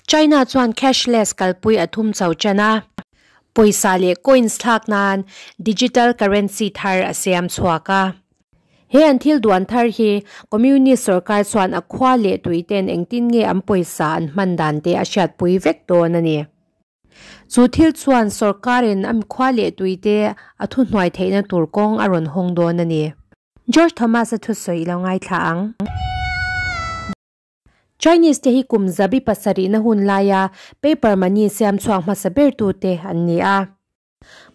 China chuan cashless kalpui a thum chho tan a, pawisa leh coins thlak nan digital currency thar a siam chhuak a. He an thil duan thar hi Communist sorkar chuan a khua leh tui ten engtin nge an pawisa an hman dan te a hriatpui vek dawn a ni. Chu thil chuan sorkarin a khua leh tui te a thuhnuai theihna tur kawng a rawn hawng dawn a ni. George Thomas-a thusawi i lo ngaithla ang. Chinese te hi kum zabi pasarihna hun laia paper money siam chhuak hmasa bertute an ni a.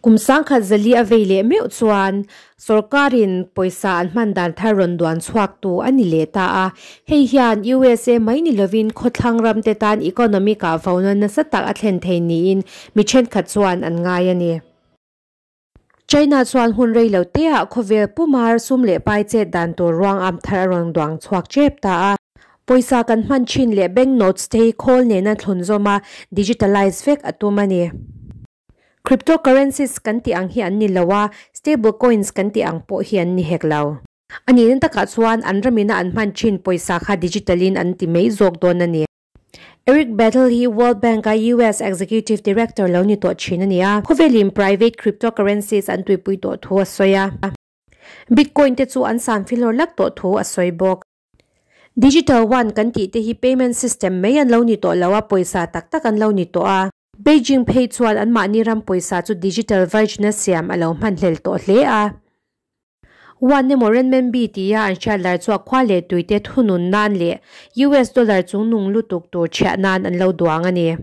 Kum sangkhat zali a vei leh meuh chuan sorkarin pawisa an hman dan thar rawn duan chhuaktu a ni leh ta a. Hei hian USA mai ni lovin khawthlang ram te tan economic ah vona nasa tak a thlen thei niin mi thenkhat chuan an ngai a ni. China chuan hun rei lo te ah khawvel pumar sum leh pai chet dan tur ruang am thar a rawn duang chhuak tep ta a. Pawisa kan hman thin leh bank notes te hi khawl nena thlun zawm a digitalize vek a tum a ni. Cryptocurrencies kan tih ang hi an ni lo a, stable coins kan tih ang pawh hi an ni hek lo. A nihna takah chuan an ramina an hman thin pawisa kha digital in an ti mai zawk dawn a ni. Eric Battle hi World Bank a US Executive Director lo ni tawh thin a ni a, khawvelin private cryptocurrencies an tuipui tawh thu a sawi a. Bitcoin te chu an san filawr lak tawh thu a sawi bawk. Digital yuan kan tih te hi payment system mai an lo ni tawh lo a, pawisa tak tak an lo ni tawh a. Beijing phei chuan anmahni ram pawisa chu digital version a siam a lo hmanhlel tawh hle a. Yuan emaw renminbi tia an hriat lar chu a khua leh tuite thunun nan leh US dollar chungnung lutuk tur chhiah nan an lo duang a ni.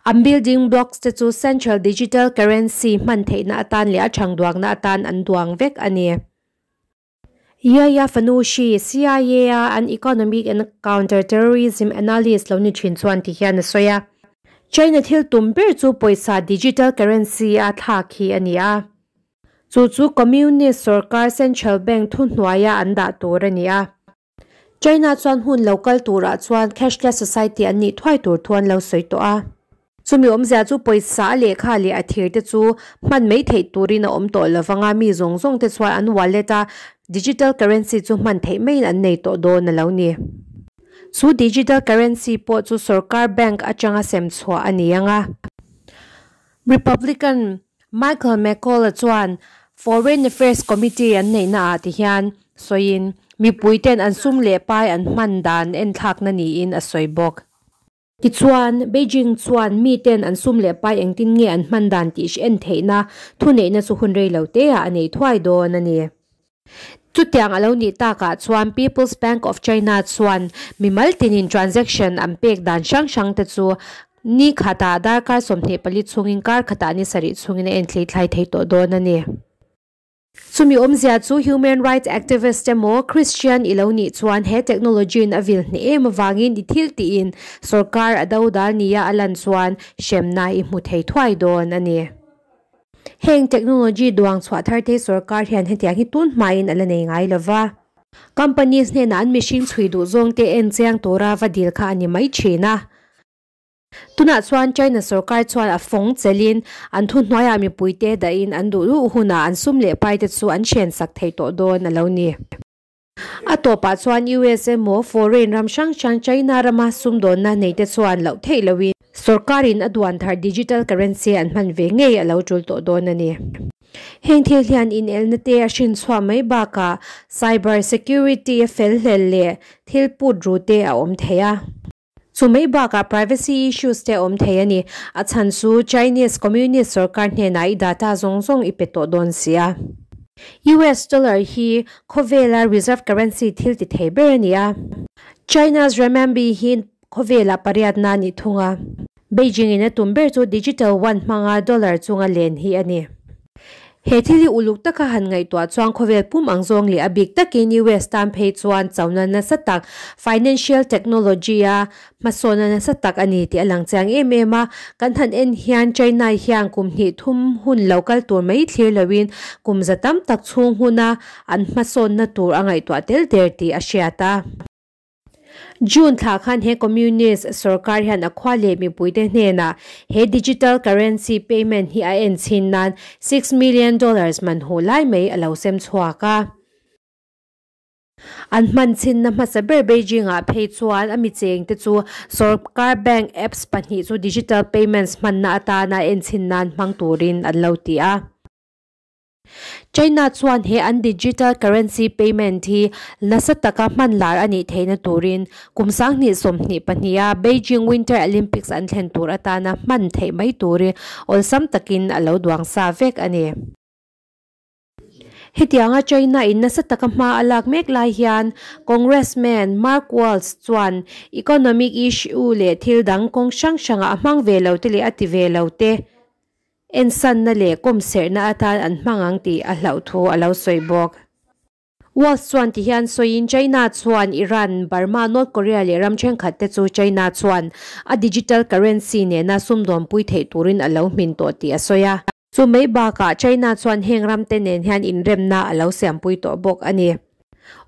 An building blocks te chu central digital currency hman theihna atan leh a thangduakna atan an duang vek a ni. Yahya Fanushi, CIA a an economic and counter-terrorism analyst lo ni thin chuan ti hian a sawi a. China thil tum ber chu pawisa digital currency a thlak hi a ni a. Chu chu Communist sarkar Central Bank thuhnuaia an dah tur a ni a. China chuan hun lo kal turah chuan cashless society an nih thuai tur thu an lo sawi tawh a. Chumi awmzia chu pawisa a lehkha leh a thir te chu hman mai theih turin a awm tawh lovang a, mi zawng zawng te chuan an wallet a digital currency chu hman theih maiin an nei tawh dawn a lo ni. Chu digital currency pawh chu sorkar bank atanga sem chhuah a ni ang a. Republican Michael McCaul-a chuan Foreign Affairs Committee an neihna ah ti hian sawiin mipuiten an sum leh pai an hman dan enthlakna niin a sawi bawk. Tichuan, Beijing chuan miten an sum leh pai engtin nge an hman dan tih en theihna thuneihna chu hun rei lo te ah a nei thuai dawn a ni. Chutiang a lo nih takah chuan People's Bank of China chuan mimal tinin transaction an pek dan hrang hrang te chu ni khatah darkar 24 chhungin kar khatah ni sarih chhungin a enthlei thlai thei tawh dawn a ni. Chumi awmzia chu human rights activist emaw Christian i lo nih chuan he technology in a vil hneh em avangin i thil tiin sorkar a do dal nia a lan chuan hremna i hmu thei thuai dawn a ni. Heng technology duang chhuah thar te sorkar hian hetiang hi tun hmain a la nei ngai lova. Companies hnenah an mihring chhui duh zawng te en chiang tura va dil kha a ni mai thin a. Tunah chuan China sorkar chuan a fawng chelin an thuhnuaiah mipuite dahin an duh duh hunah an sum leh pai te chu an hren sak thei tawh dawn a lo ni. A tawpah chuan US emaw foreign ram hrang hrang China rama sumdawnna nei te chuan loh theih loin sorkarin a duan thar digital currency an hman ve ngei a lo tul tawh dawn a ni. Heng thil hian inelna te a hrin chhuah mai bakah cyber security a fel hlel leh thil put ru te a awm thei a. Chu mai bakah privacy issues te awm thei a ni. A chhan chu Chinese Communist sarkar hnenah i data zawng zawng i pe tawh dawn si a. US dollar hi khawvela reserve currency thil ti thei ber a ni a. China's renminbi hi khawvela pariatna a nih thung a. Beijing in a tum ber chu digital yuan hmanga dollar chunga len hi a ni. He thil hi uluk taka han ngaihtuah chuan khawvel pum ang zawng leh a bik takin US tan phei chuan chona nasa tak financial technology a hmasawna nasa tak a ni tih a lang chiang em em a. Kan han en hian China hian kum hnih thum hun lo kal tur mai thlir loin kum za tam tak chhung huna an hmasawnna tur a ngaihtuah tel der tih a hriat a. June thla khan he Communist sarkar hian a khua leh mipuite hnenah he digital currency payment hi a en chin nan $6 million man hu lai mai a lo sem chhuak a. An hman chhinna hmasa ber Beijing-ah phei chuan a mi chengte chu sorkar bank apps pahnih chu digital payments hmanna atana enchhin nan hmang turin an lo ti a. China chuan he an digital currency payment hi nasa taka hman lar a nih theihna turin kum 2022-a Beijing Winter Olympics an thlen tur atana hman theih mai turin awlsam takin a lo duang sa vek a ni. Hetianga China in nasa taka hma a lak mek lai hian Congressman Mark Waltz chuan economic issue leh thil dang kawng hrang hrangah a hmang ve lo te leh a ti ve lo te ensanna leh kawmserhna atan an hmang ang tih a hlauh thu a lo sawi bawk. Waltz chuan ti hian sawiin China chuan Iran, Burma, North Korea leh ram thenkhat te chu China chuan a digital currency nena sumdawnpui theih turin a lo hmin tawh tih a sawi a. Chu mai bakah China chuan heng ramte nen hian inremna a lo siampui tawh bawk a ni.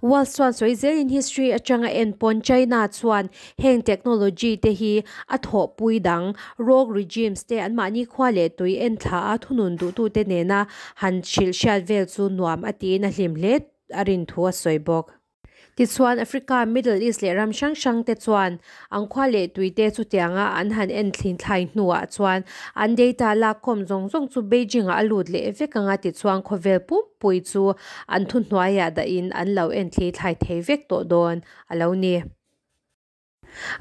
Waltz chuan sawi zelin history atanga en pawn China chuan heng technology te hi a thawhpui dang rogue regimes te anmahni khua leh tui en thla a thunun duhtute nena han hrilh hriat vel chu nuam a tiin a hlim hle a rin thu a sawi bawk. Tichuan, Africa, Middle East leh ram hrang hrang te chuan an khua leh tui te chutianga an han en thlin thlai hnuah chuan an data lakkhawm zawng zawng chu Beijing ah a lut leh vek anga tichuan khawvel pumpui chu an thuhnuaiah dahin an lo en thli thlai thei vek tawh dawn a lo ni.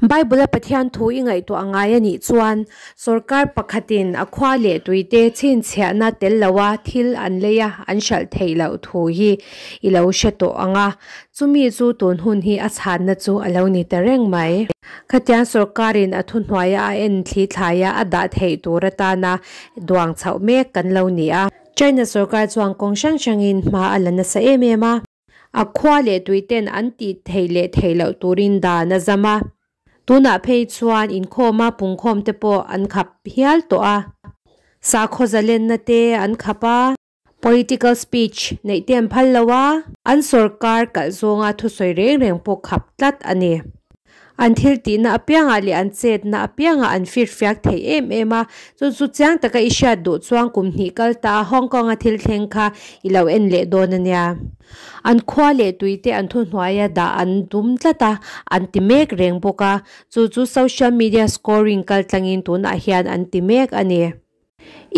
Bible-a Pathian thu i ngaihtuah a ngai a nih chuan, sawrkar pakhatin a khua leh tuite chhinchhiahna tel loa thil an lei a an hralh theih loh thu hi i lo hre tawh ang a, chumi chu tun hun hi a chhanna chu a lo ni ta reng mai. Khatiang sawrkarin a thuhnuaia a en thli thlaia a dah theih tur atana duang chhoh mek kan lo ni a. China sawrkar chuan kawng hrang hrangin hma a la nasa em em a. A khua leh tuiten an tih theih leh theih loh turin dan a zam a. Tunah phei chuan inkhawma pungkhawm te pawh an khap hial tawh a. Sakhaw zalenna te an khap a. Political speech neih te an phal lo a. An sawrkar kalh zawnga thusawi reng reng pawh khap tlat a ni. An thil tihna apiangah leh an chetna apiangah an firfiak thei em em a, chu chu chiang taka i hriat duh chuan kum hnih kal ta a Hong Kong-a thil thleng kha i lo en leh dawn a nia. An khua leh tuite an thuhnuaia dah an dum tlat a, an ti mek reng bawk a, chu chu social media scoring kal tlangin tunah hian an ti mek a ni.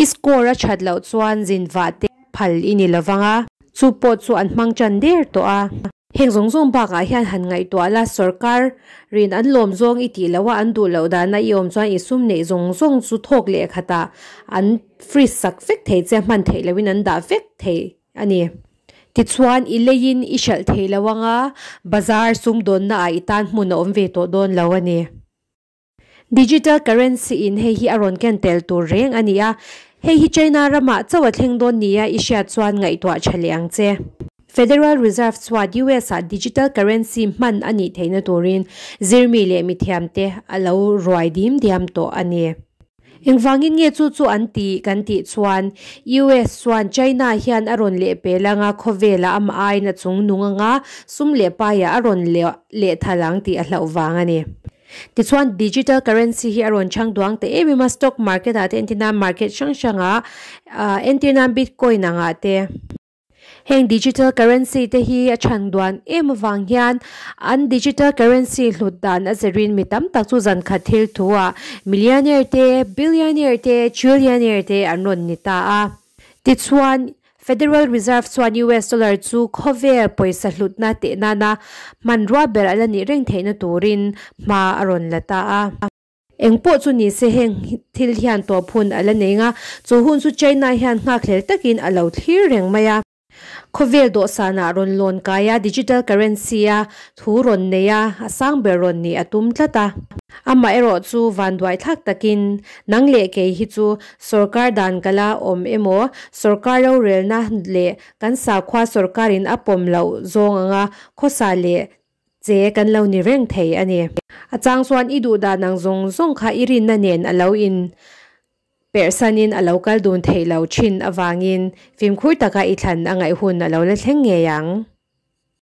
I score a that loh chuan zin vah te phal i ni lovang a, chu pawh chu an hmang tan der tawh a. Heng zawng zawng bakah hian han ngaihtuah la, sorkar rin an lawm zawng i tih loh a, an duh loh dana i awm chuan i sum neih zawng zawng chu thawk leh khatah an freeze sak vek thei che, hman theih lohin an dah vek thei a ni. Tichuan i leiin i hralh thei lo ang a, bazar sumdawnna ah i tan hmun a awm ve tawh dawn lo a ni. Digital currency in hei hi a rawn ken tel tur reng a ni a, hei hi China ramah chauh a thleng dawn nia i hriat chuan ngaihtuah tha leh ang che. Federal Reserve chuan US ah digital currency hman a nih theihna turin zirmi leh mithiamte a lo ruai dim diam tawh a ni. Engvangin nge chu chu an ti kan tih chuan US chuan China hian a rawn lehpel anga khawvelah amah aiin a chung nung anga sum leh paiah a rawn lehthal ang tih a hlauh vang a ni. Tichuan digital currency hi a rawn chhang duang ta em em a, stock market ah te entir nan market hrang hrang ah entir nan bitcoin ang ah te. Heng digital currency te hi a chhan duan em avang hian an digital currency hlut dan a zirin mi tam tak chu zan khat thil thu ah millionaire te, billionaire te, trillionaire te an rawn ni ta a. Tichuan Federal Reserve chuan US dollar chu khawvel pawisa hlutna teh nana hmanrua ber a la nih reng theihna turin hma a rawn la ta a. Eng pawh chu ni se heng thil hian tawp hun a la nei nga, chu hun chu China hian nghakhlel takin a lo thlir reng mai a. Khawvel dawhsanah rawn lawn kai a, digital currency a thu rawn nei a, a sang ber rawn nih a tum tlat a. Amaherawh chu vanduaithlak takin nang leh kei hi chu Sorkar dan kala awm emaw, sorkar rorelna leh kan sakhua sorkarin a pawm loh zawng anga khawsa leh che kan lo ni reng thei a ni. A chang chuan i duh dan ang zawng zawng kha i rinna nen a lo in perhsanin a lo kal dun theih lo thin avangin fimkhur taka i thlan a ngaih hun a lo la thleng ngei ang.